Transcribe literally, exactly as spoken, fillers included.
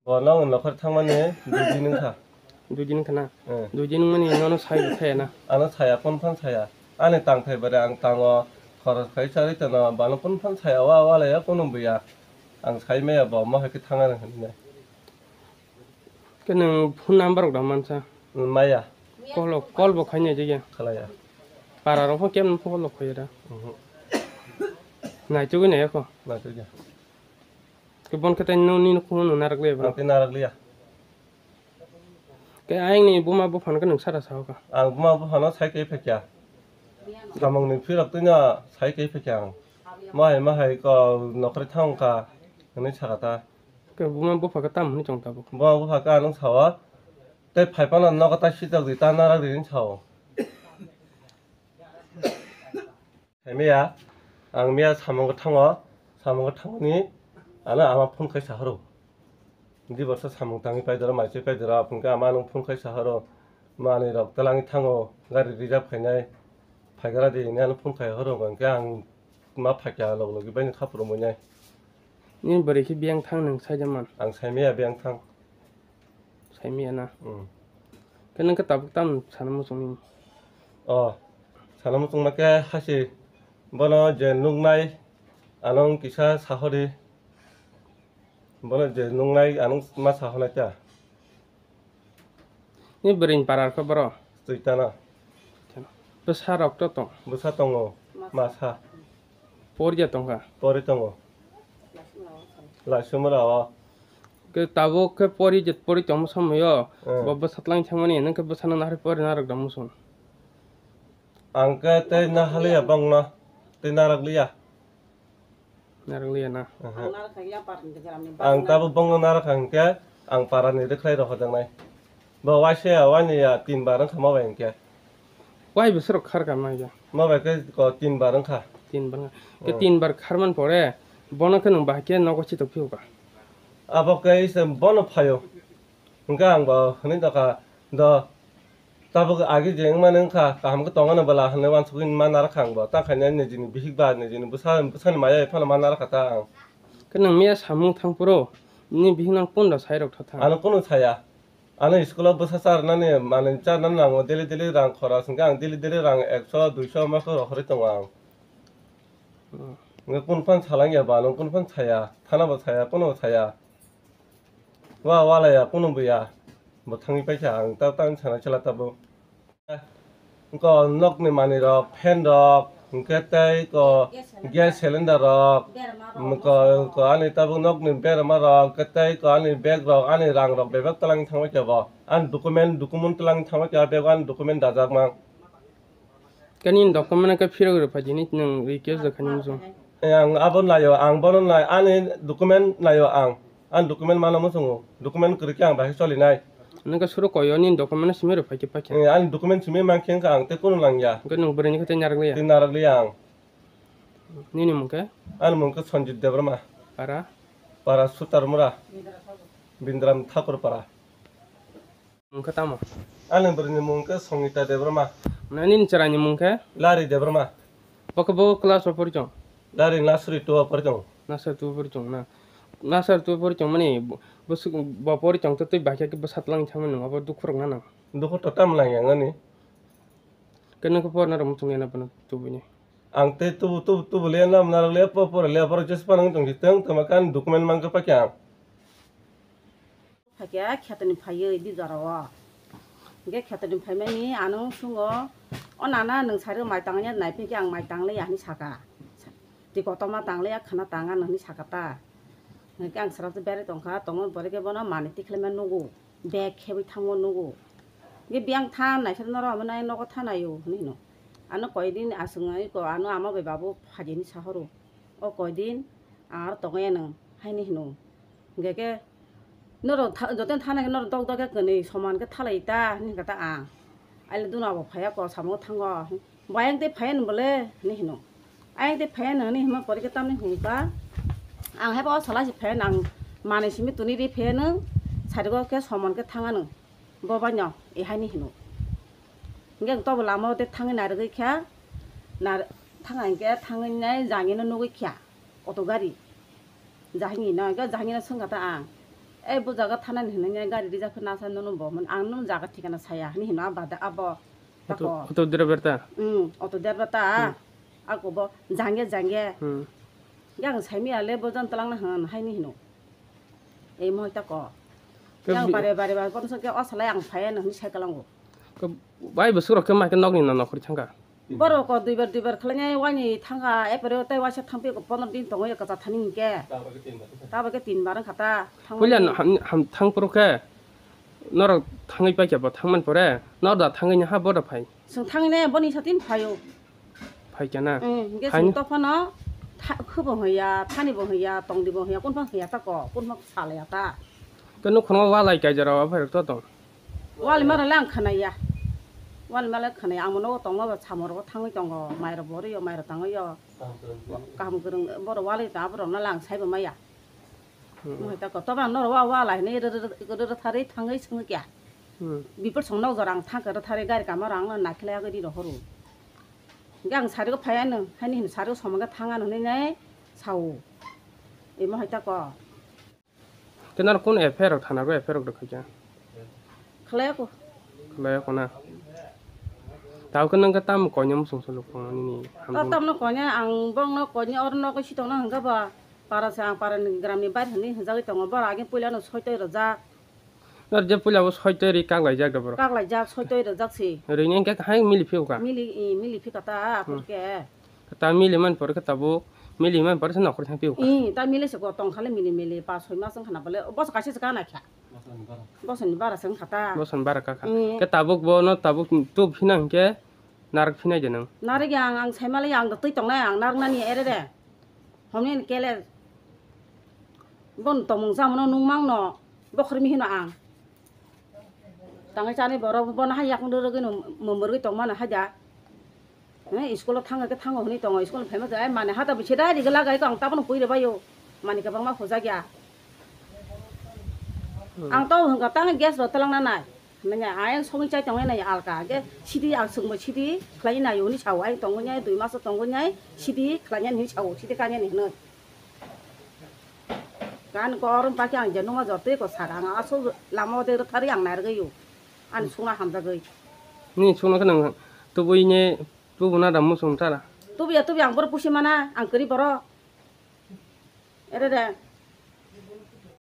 Bo nong nokhor thangmani dui din wngkha. Dui din wngkha na? Eh. Dui din wngmani nono sai bo khaya na? Ano saya, phone phan saya. Ani tangthai bare ang tango, khoros khai charwi tono, bano phone phan saya, wa, wa laya, kono buya. Ang sai maya bo, mo hai khe thang ani hinwi. Khe nwng phone number rok da mansa? Maya. Call, call bo khainai jagya? Khalaya. Para rok pho kemno phone call rok khaya da? Mhm. Naichugwi nai kho? Naichugya. Khe bon khe tai no nini khungo no narak liya ba? Ang tei narak liya. Khe ayang ni buma buphano khe nwng sara sao kha? Ang buma buphano sai khe phekya. Samung ni phirok twi no sai khe phekya ang. Mahai mahai ko nokhri thang kha hinwi saka ta. Khe buma bupha khe tamo hinwi chong tabuk? Buma bupha khe anung sao. Tei phai phano nogo ta sitok di ta narak di hinwi sao. Hai miya, ang miya samungo thango, samungo thangmani ano ama phone khai sahoro. Di borsa samung tangwi paidoro, mai se paidoro, apung khe ama nung phone khai sahoro. Manwi rok twlangwi thango, gari reserve khainai, phaigra di hinwi ano phone khai horo, hwnkhe ang ma phaikya log logi baini khapro muinai. Nini bwrwi khe biyang thang nwng saida man? Ang saimaya biyang thang. Saimaya na? Hmm. Khe nwng khe tabuk tam sana muchung nini? O, sana muchung ma khe hasi bono je nuknai ano kisa sahori. Bono je nuknai ano ma sahonai ta. Ni bwrwini para khe boro? Twi tana. Bwsa rok to tong? Bwsa tongo, masa. Pori ja tongkha? Pori tongo. Laisumra o. Ke tabuk khe pori je pori tongmo somoi o, eh, bo bwsa twlang thangmani, nwng khe bwsano nahari pori narwk da muchung? Ang khe tei nahaliya bongno, tei narak liya. Narwk liya na? Aha. Ang tabuk bongno narak hwnkhe ang parani rwkhlai rw hojaknai. Bo waisa ya, waini ya tin bar wngkha mo bai hwnkhe. Wai bwswk rok khar kha mai ya? Mo bai khe ko tin bar wngkha. Tin bar wngkha. Khe hmm, tin bar khar man pore bono khe nwng bahai khe nogo chitok phiyokha? Abo khe se bono phaio. Hwnkhe ang bo hwnwi dokha, do, tabuk agi je wngmani wngkha, kaham khe tongmani bwla hwnwi uansugwi ma narakha ang bo, ta khaina nijini bihik ba nijini bwsa, bwsani maya phano ma narakha ta ang. Khe nwng miya samung thang phuru nini bihik no kunu da sai rok tha thang? Ano kunu saya, ano school o bwsa charwnani manwi charwnani nango, daily daily rang khoros hwnkhe ang daily daily rang ekso duiso ma khe rohorwi tongo ang. Hmm. Hwnkhe kunu phano salangya ba, ano kunu phano saya, thana bo saya, kunu bo saya. Wa, walaya, kunu buya. Bo thangwi paikha, ang ta, ta, sana chwla tabuk. Ko nokni manwi rok, fan rok, hwnkhe tei ko gas cylinder rok, ko, ko ani tabuk nokni berma rok, hwnkhe tei ko ani bag rok, ani rang rok bebak twlangwi thangbai kha bo. Ani document, document twlangwi thangbai kha, bag o ani document dajak mang. Khe nini document khe phirok rw phai di, nini nwng request rw kha nini muchung. Eh, ang abo naio, ang bono nai, ani document naio ang. Ani document mano muchungo, document kwrwi khe ang bahai solinai. Nwng khe suru koyo nini document simi rw phai khe paikha. Eh, ani document simi mankhe wngkha ang tei kunu nangya. Hwnkhe nwng bwrwini khe tei narwk liya? Tei narwk liya ang. Nini mung khe? Ani mung khe Sanjit Debbarma. Para? Para Sutarmura. Bindram Thakur Para. Mung khe tamo? Ani bwrwini mung khe Songita Debbarma. Na nini chwraini mung khe? Lari Debbarma. Bo khe bo class o pori tong? Lari nursery two o pori tong. Nursery two o pori tong na? Nursery two o pori tong mani bo, bo pori tong to tei bahai khe bwsa twlang thangmani nwng abo dukhu rok na nang? Dukhu to tamo nang yang ani. Khe nwng khe porna rok muchung ya na bono tubui ni? Ang tei tubu, tubu, tubu le nam narwk le po, pore le borok jesa phano wng tong si tong, tongma khe ani document mang khe paikha ang. Hakhe khetoni phaiwi di jora o. Hingke khetoni phaimani ano sungo, "O nana, nwng sari mai tangya nai phai khe ang mai tanglai ya," hinui saka. Twi kotorma tanglai ya, khana tang ano hinui saka ta. Hingke ang sara se berai tongkha, tongma borok khe bono manui tikhlai ma nugo, bag kheboi thangma nugo. Hingke biyang tha naisar norok omo nai nogo tha naio hinui hino. Ano koi din aswk nai ko ano ama bai babu phaidi hinui sahoro. O koi din ang aro tongya nwng haini hino. Hingke khe norok tha-, jotono thana khe norok dok dok khe kwnwi soman khe thalai ta hinui hwnkha ta ang. Aile duna bo phaiya kok samung thango. Bo ayang tei phaiya ni bole hinui hino. Ayang tei phaiya ni hinui hima pore khe tamni hwnka. Ang haibo o sala si phaiya nang manui simi tuni ri phaiya nang sari go khe soman khe thanga nang. Bo bai no e haini hino. Hingke ang tobo lama o de thangwi narwgwi kha. Nar-, thanga hingke thangwi nai jangino nugwi kha. Auto gari. Jahini no, hingke jahini no swngkha ta ang. "Ei, bo jaga thanani hinwi gari rijak khe nasa nono bo, man ang nono jaga thikana saya," hinwi hino a bade abo. Auto, tako. Auto driver ta? Hmm, auto driver ta. Hmm. Ako bo jangya jangya. Hmm. Yang saimia le bo jan talangna hwn haini hino. Ei mohoi tako. Ke yang bi- bare bare bare bonso ke o salai ang phaya nang hinwi sai kalango. Ke bai bwswk rok khe ma khe nokni no nokhor thangka. Borok ko duibar duibar khlainai waini thangkha, epore tei waisa thangpio ko pondro din tongo ya kwchar thani hinkhe. Tabo khe tin bar wngkha ta, thangmani. Puila no ham, ham thang phuru khe norok thangwi paikha bo thangmani pore nor da thangwi ha boda phai. Chwng thangwi ne boni satin phaio. Phaikha na? Hmm, hinkhe chwng tophano tha-, khubo hwnya, thani bo hwnya, tongdi bo hwnya, kunphang hwnya ta ko, kunphang salaya ta. Ke nukhungo walai kaijaro aphai rok to tong. Wali mara le ang khanaya. Wali mara le khanaya. Ang nogo tongma ba samoro thangwi tongo. Mairo boriyo, mairo tangwiyo. Kaham kwrwng boro wali ta borok no lang saibo maya. Hmm. Mohai ta koto ba noro wa wala hinwi rw rw thari thangwi swngo kya. Hmm. Bipor song nok jora ang thangkhe rw thari gari kama rang no nakhilai agwi ri rohoro. Hinkhe ang sari o phai ano, haini hin sari o somang khe thang ano hinwi nai sao. Imo hai ta ko. Khe nang kunu F I R rok thana rw F I R rok rwkha khe? Khlai ako. Khlai ako na. Tao khe nang khe tamo koina muchung solo kono nini hamjak. Tamno koina ang bongno koina oro nogo sitongna hwnkha ba para se ang para ni gram ni bair hwnwi hwnjagwi tongo boro age puila no soitoi rwjak. Nor je puila bo soitoi ri kaklai jak da boro. Kaklai jak soitoi rwjak si. Rini hwnkhe hai mili phiyokha. Mili, i, mili phikha ta aphuru khe. Ta mili man pore khe tabuk, mili man pore se nokhor thang piu kha. Ih, ta mili se ko tong khale mili mili pa soi mas wng khana bole, bos kaisa se kana kha. Bosoni bara se wng kha ta. Bosoni bara kha kha. Ih. Khe tabuk bo no tabuk tub hina hwnkhe narak phinai de nang. Narak yang ang sai mali ang twi tong nai ang narak nani ere de. Homni kele. Bon tomung samano nungmang no bokhormi hino ang. Tangai chani borok bono hai yakung rwrwgwi no mwmwrwgwi tongmani hai da. He, school o thangkhe thango hwnwi tongo, school phaima khe, ai mani hata bisi dai rigi lagai khe ang tabukno pui rwbaio. Mani kwbangma hojak ya. Hmm. Ang to hwnkha tang gas rw twlangna nai. Hwnwi ayang songwi chai tongnai nai alka. Hwnkhe sidi ang swngbo sidi khlai naio hwnwi sao. Ayang tongwi nai, dui maso tongwi nai, sidi khlai nai hwnwi sao, sidi kanya ni hwnwi. Gan ko orom pakhe ang je numa jor twi ko saka ang asol lama o de rwthari ang nai rwgwi o. Ani sungna hamjagwi. Ni sungna khe nang tubui ne tubu na da musung tara. Tubu ya, tubu ya, ang boro pusi mana, ang kwrwi boro. Ere de.